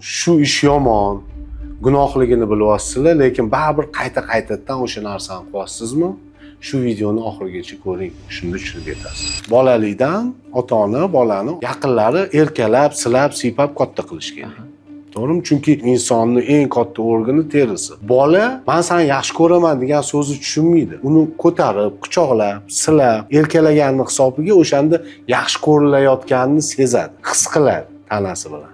Shu ish yomon, gunohligini bilyapsizlar, lekin baribir qayta qaytadan o'sha narsani qilyapsizmi? Shu videoni oxirigacha ko'ring, shunda tushunib yetasiz. Bolalikdan ota ona bolani yaqinlari erkalab, silab, siypab katta qilish kerak, to'g'rimi? Chunki insonni eng katta organi terisi. Bola "Man seni yaxshi ko'raman" degan so'zni tushunmaydi. Uni ko'tarib, quchoqlab, silab, erkalaganni hisobiga o'shanda yaxshi ko'rilayotganini sezadi, his qiladi tanasi bilan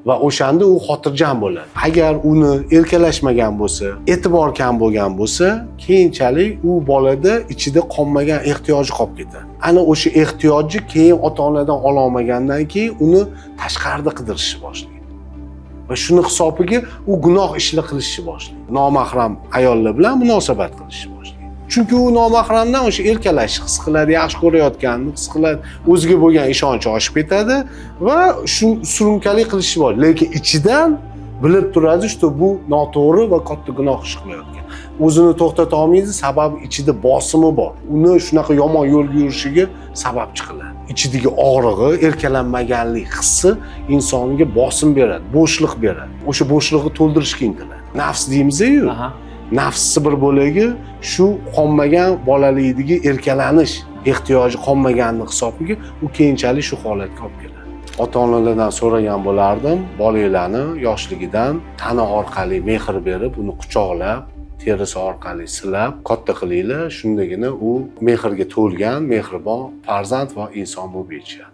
va o'shanda u xotirjam bo'ladi. Agar uni erkalashmagan bo'lsa, e'tibor kam bo'lgan bo'lsa, keyinchalik u bolada ichida qonmagan ehtiyoji qolib ketadi. Ana o'sha ehtiyojni keyin ota onadan ololmagandan keyin uni tashqarida qidirishni boshlaydi va shuni hisobiga u gunoh ishlar qilishni boshlaydi, nomahram ayollar bilan munosabat qilishni boshlaydi. Chunki u nomahramdan o'sha erkalashni his qiladi, yaxshi ko'rayotganini his qiladi, o'ziga bo'lgan ishonchi oshib ketadi va shu surunkalik qilishni boshlaydi. Lekin ichidan bilib turadi, что bu noto'g'ri va katta gunoh ish qilayotgan. O'zini to'xtata olmaydi, sababi ichida bosimi bor. Uni shunaqa yomon yo'lga yurishiga sababchi qiladi ichidagi og'rig'i, erkalanmaganlik hissi insonga bosim beradi, bo'shliq beradi. O'sha bo'shliqni to'ldirishga intiladi. Nafs deymiz-yu. Nafsni bir bo'lagi shu qonmagan bolalikdagi erkalanish ehtiyoji qonmaganini hisobiga u keyinchalik shu holatga olib keladi. Ota onalardan so'ragan bo'lardim, bolanglarni yoshligidan tana orqali mehr berib, uni quchoqlab, terisi orqali silab katta qilinglar. Shundagina u mehrga to'lgan mehribon farzand va inson bo'lib yetishadi.